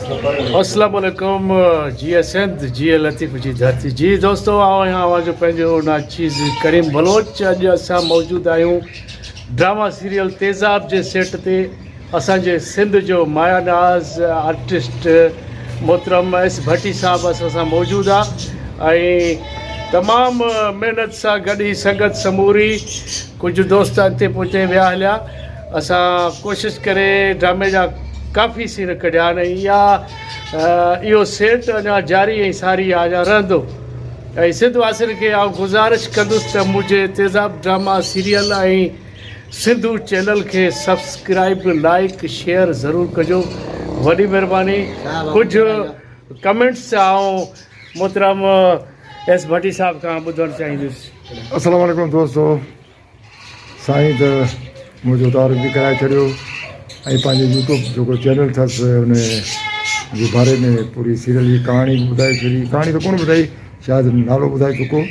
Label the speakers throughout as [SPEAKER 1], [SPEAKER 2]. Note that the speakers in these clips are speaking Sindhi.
[SPEAKER 1] اسلام عليڪم جيئي سنڌ جيئي لطيف جي ڌرتي جي دوستو آئون آهيان اوهان جو پنهنجو ناچيز ڪريم بلوچ اڄ اسان موجود آهيون ڊراما سيريل تيزاب جي سيٽ تي اسان جي سنڌ جو مايا ناز آرٽسٽ محترم ايس ڀٽي صاحب اسان سان موجود آ ۽ تمام محنت سان گڏ هي سنگت سموري ڪجهه دوست اڳتي پوئتي ويا هليا اسان ڪوشش ڪري ڊرامي جا ڪافي سين ڪڍيا آهن ۽ اها اهو سيٽ اڃا جاري ۽ ساري آهي اڃا رهندو ۽ سنڌ واسين کي آئون گذارش ڪندس ته منهنجي تيزاب ڊراما سيريل ۽ سنڌو چينل کي سبسڪرائب لائڪ شيئر ضرور ڪجو وڏي مهرباني ڪجهه ڪمينٽس آئون محترم ايس ڀٽي صاحب کان ٻڌڻ چاهيندس.
[SPEAKER 2] السلام عليڪم دوستو سائين ته منهنجو تعارف به ڪرائي ڇڏيو ۽ پنهنجي يوٽيوب جيڪو چينل اٿس ان جي باري ۾ پوري سيريل جي ڪهاڻي به ٻڌائي ڇڏي ڪهاڻي ته ڪونه ٻڌائي شايد نالو ٻڌائي چڪو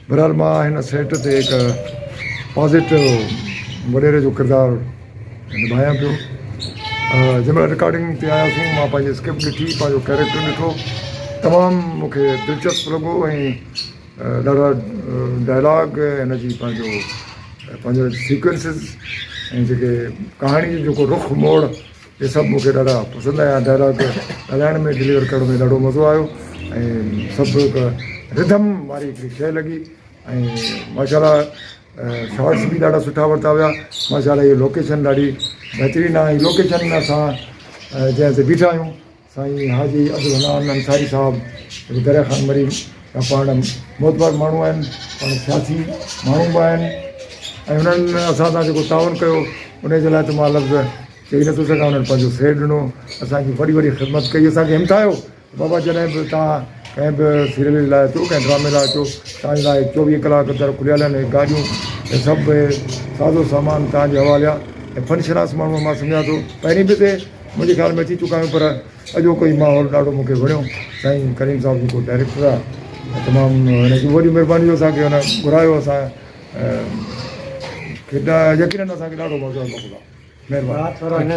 [SPEAKER 2] بهرحال مان هن سيٽ تي هڪ پازيٽو وڏيري جو ڪردار نڀايان پيو جنهن مهل رڪارڊنگ تي آياسون مان پنهنجي اسڪرپٽ ڏٺي پنهنجو ڪيريڪٽر ڏٺو تمام مونکي دلچسپ لڳو ۽ ڏاڍا ڊائلاگ هن جي پنهنجو پنهنجو سيڪوئنسز ۽ جيڪي ڪهاڻي جو جيڪو رخ موڙ اهي سڀ مونکي ڏاڍا پسند آيا ڊائلاگ ڳالهائڻ ۾ ڊليور ڪرڻ ۾ ڏاڍو مزو آيو ۽ سڀ هڪ رڌم واري هڪڙي شيء لڳي ۽ ماشاء الله شارٽس به ڏاڍا سٺا ورتا ويا ماشاء الله هي لوڪيشن ڏاڍي بهترين آهي لوڪيشن اسان جنهن تي بيٺا آهيون سائين حاجي عبدالحنان انصاري صاحب جيڪو دريا خان مري جا پاڻ معتبر ماڻهو آهن پاڻ سياسي ماڻهو به آهن ۽ انهن اسان سان جيڪو تعاون ڪيو ان جي لاء ته مان لفظ چئي نٿو سگهان انهن پنهنجو سير ڏنو اسان جي وڏي وڏي خدمت ڪئي اسان کي همٿايو بابا جڏهن به توهان ڪنهن به سيريل جي لاء اچو ڪنهن ڊرامي لاء اچو توهان جي لاء 24 ڪلاڪ در کليل آهن ۽ گاڏيون ۽ سڀ سازو سامان توهان جي حوالي آهي ۽ فن شناس ماڻهو مان سمجهان ٿو پهرين به هتي منهنجي خيال ۾ اچي چڪا آهيون پر اڄوڪو هي ماحول ڏاڍو مون کي وڻيو. سائين ڪريم صاحب جيڪو ڊائريڪٽر آهي تمام هن جون وڏيون مهربانيون جو اسان کي هن گهرايو اسان کي يقينن اسان کي ڏاڍو مزو آيو بخدا مهرباني.